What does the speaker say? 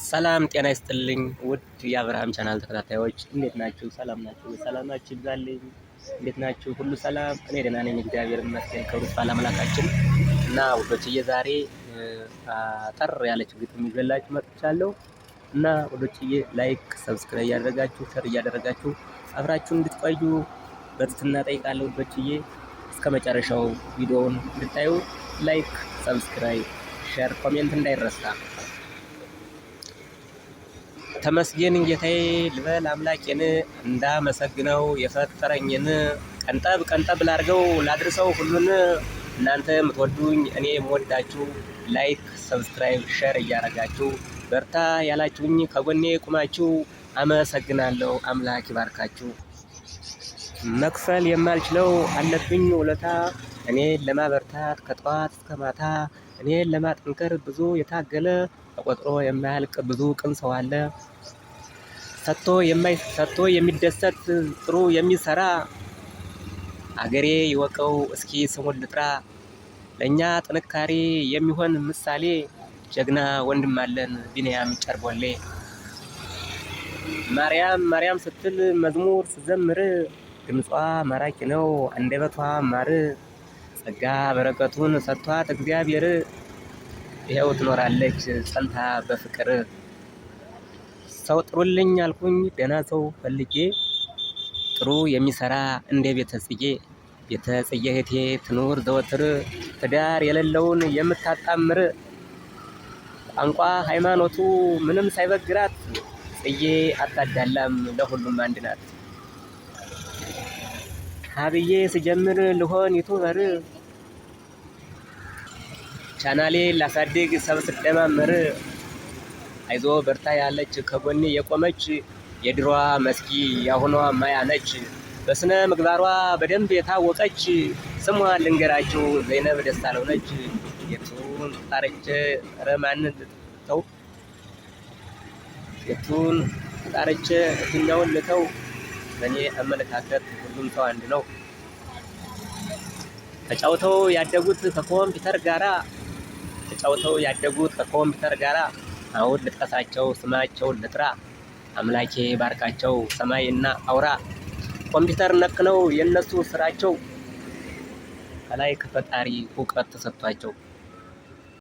ሰላም ጤና ይስጥልኝ ውድ የአብርሃም ቻናል ተከታታዮች፣ እንዴት ናችሁ? ሰላም ናችሁ? ሰላማችሁ ይብዛልኝ። እንዴት ናችሁ? ሁሉ ሰላም? እኔ ደህና ነኝ፣ እግዚአብሔር ይመስገን። ክብሩ ይስፋ ለአምላካችን። እና ውዶችዬ፣ ዛሬ አጠር ያለች ግጥም ይዤላችሁ መጥቻለሁ። እና ውዶችዬ፣ like፣ subscribe እያደረጋችሁ፣ share እያደረጋችሁ አብራችሁን እንድትቆዩ በትህትና እጠይቃለሁ። ውዶችዬ፣ እስከ መጨረሻው ቪዲዮውን እንድታዩ like፣ subscribe፣ share፣ comment እንዳይረሳ። ተመስገን ጌታዬ ልበል አምላኬን፣ እንዳመሰግነው የፈጠረኝን። ቀንጠብ ቀንጠብ ላድርገው ላድርሰው ሁሉን። እናንተ የምትወዱኝ፣ እኔ የምወዳችሁ፣ like፣ subscribe፣ share እያደረጋችሁ በርታ ያላችሁኝ፣ ከጎኔ ቁማችሁ አመሰግናለሁ። አምላክ ይባርካችሁ። መክፈል የማልችለው አለብኝ ውለታ፣ እኔን ለማበርታት ከጠዋት እስከ ማታ፣ እኔን ለማጠንከር ብዙ የታገለ፣ ተቆጥሮ የማያልቅ ብዙ ቅን ሰው አለ። ሰጥቶ የሚደሰት፣ ጥሩ የሚሰራ፣ አገሬ ይወቀው እስኪ ስሙን ልጥራ። ለእኛ ጥንካሬ የሚሆን ምሳሌ፣ ጀግና ወንድም አለን ቢንያም ጨርቦሌ። ማርያም ማርያም ስትል መዝሙር ስትዘምር፣ ድምጿ ማራኪ ነው አንደበቷ ማር። ጸጋ በረከቱን ሰጥቷት እግዚአብሔር፣ ይኸው ትኖራለች ጸንታ በፍቅር። ሰው ጥሩልኝ አልኩኝ ደህና ሰው ፈልጌ፣ ጥሩ የሚሰራ እንደ ቤተ ጽጌ። ቤተ ጽጌ እህቴ ትኑር ዘወትር፣ ትዳር የሌለውን የምታጣምር። ቋንቋ ሃይማኖቱ ምንም ሳይበግራት፣ ጽጌ አታዳላም ለሁሉም አንድ ናት። ሀብዬ ስጀምር ልሆን YouTuber፣ ቻናሌ ላሳድግ sub ስደማመር፣ አይዞ በርታ ያለች ከጎኔ የቆመች፣ የድሮዋ መስኪ የአሁኗ ማያ ነች። በስነ ምግባሯ በደንብ የታወቀች፣ ስሟ ልንገራችሁ ዘይነብ ደሳለው ነች። የቱን ጣርቼ ኧረ ማንን ልተው፣ የቱን ጣርቼ የትኛውን ልተው? በእኔ አመለካከት ሁሉም ሰው አንድ ነው። ተጫውተው ያደጉት ከኮምፒውተር ጋራ፣ ተጫውተው ያደጉት ከኮምፒውተር ጋራ፣ አሁን ልጥቀሳቸው ስማቸውን ልጥራ። አምላኬ ባርካቸው ሰማይ እና አውራ። ኮምፒውተር ነክ ነው የእነሱ ስራቸው፣ ከላይ ከፈጣሪ እውቀት ተሰጥቷቸው።